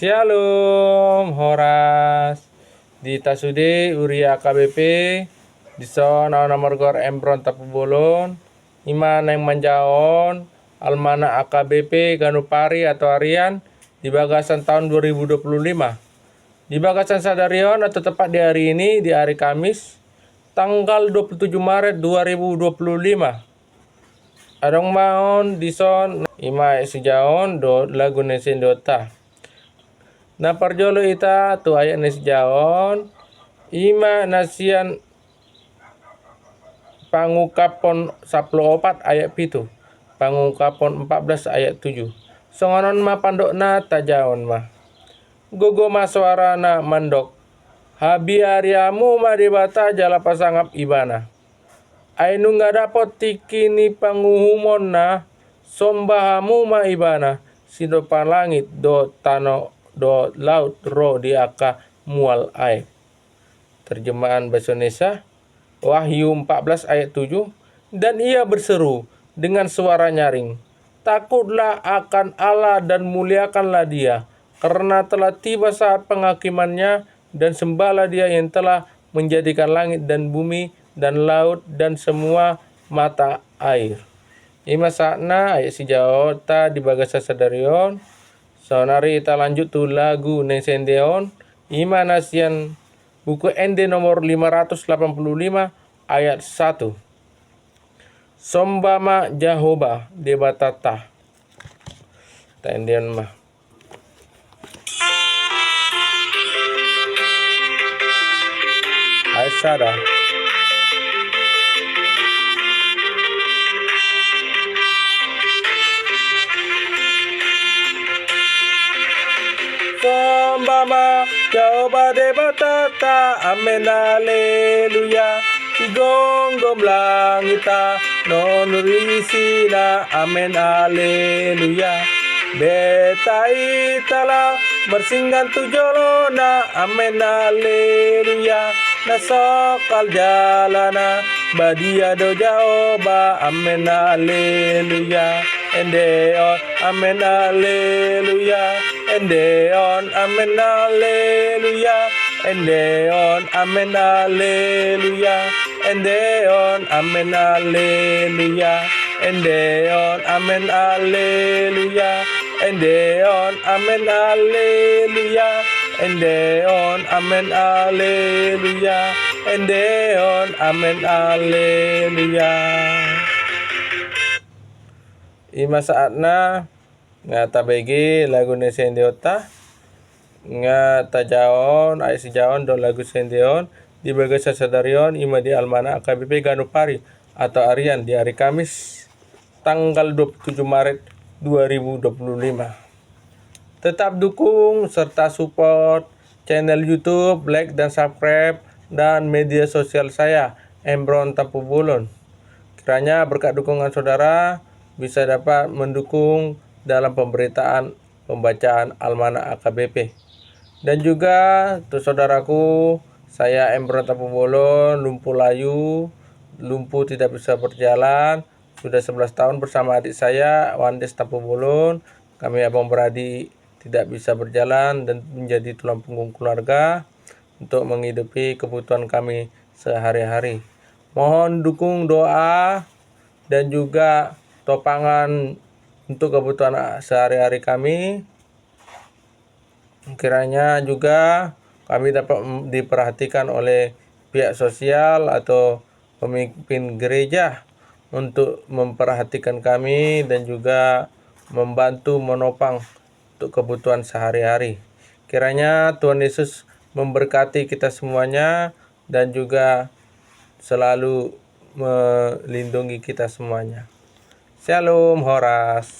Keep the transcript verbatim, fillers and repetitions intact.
Syalom, horas. Di hita sude huria A K B P, dison ahu na margoar Embron Tampubolon, ima naeng manjaha on almanak A K B P ganup ari atau harian di bagasan taon dua ribu dua puluh lima. Di bagasan sadari on atau tepat di hari ini, di hari Kamis, tanggal dua puluh tujuh Maret dua ribu dua puluh lima. Adong ma on dison, ima ayat sijahaon dohot lagu na nisendeonta. Na parjolo hita tu ayat na sijahaon, ima na sian Pangungkapon sampulu opat ayat pitu, Pangungkapon empat belas ayat tujuh. Songon on ma pandokna, tajahaon ma. Gogo ma soarana mandok: Habiari hamu ma Debata jala pasangap Ibana. Ai nunga dapot tingki ni panguhumonna, somba hamu ma Ibana, sinompa langit dohot tano dohot laut ro di angka mual aek. Terjemahan bahasa Indonesia, Wahyu empat belas ayat tujuh, dan ia berseru dengan suara nyaring, "Takutlah akan Allah dan muliakanlah Dia, karena telah tiba saat penghakimannya, dan sembahlah Dia yang telah menjadikan langit dan bumi dan laut dan semua mata air." Ima sahatna ayat sijahaonta di bagasan sadari on. Saonari hita lanjut tu lagu na nisendeon, ima na sian buku Ende nomor lima ratus delapan puluh lima ayat satu. Somba ma Jahowa Debatanta. Taendeon ma. Ayat sada. Somba ma Jahowa Debatanta, amen, haleluya. Sigomgom langit tano nang isina, amen, haleluya. Beta i telah marsinggan tu jolona, amen, haleluya. Na songkal jalana, badia do Jahowa, amen, haleluya. Endeon, amen, haleluya. Endeon, amen, haleluya. Endeon, amen, haleluya. Endeon, amen, haleluya. Endeon, amen, haleluya. Endeon, amen, haleluya. Endeon, amen, haleluya. Endeon, amen, haleluya. Ima saatna nga tabege lagu na nisendeonta, nga tajahaon ayat sijahaon dohot lagu sisendeon di bagasan sadari on, ima di almanak A K B P ganup ari atau harian di hari Kamis, tanggal dua puluh tujuh Maret dua ribu dua puluh lima. Tetap dukung serta support channel YouTube, like dan subscribe, dan media sosial saya, Embron Tampubolon. Kiranya berkat dukungan saudara bisa dapat mendukung dalam pemberitaan pembacaan almanak A K B P. Dan juga untuk saudaraku, saya Embron Tampubolon, lumpuh layu, lumpuh tidak bisa berjalan, sudah sebelas tahun bersama adik saya, Wandes Tampubolon. Kami abang beradik tidak bisa berjalan dan menjadi tulang punggung keluarga untuk menghidupi kebutuhan kami sehari-hari. Mohon dukung doa dan juga topangan untuk kebutuhan sehari-hari kami. Kiranya juga kami dapat diperhatikan oleh pihak sosial atau pemimpin gereja untuk memperhatikan kami dan juga membantu menopang untuk kebutuhan sehari-hari. Kiranya Tuhan Yesus memberkati kita semuanya dan juga selalu melindungi kita semuanya. Shalom, horas.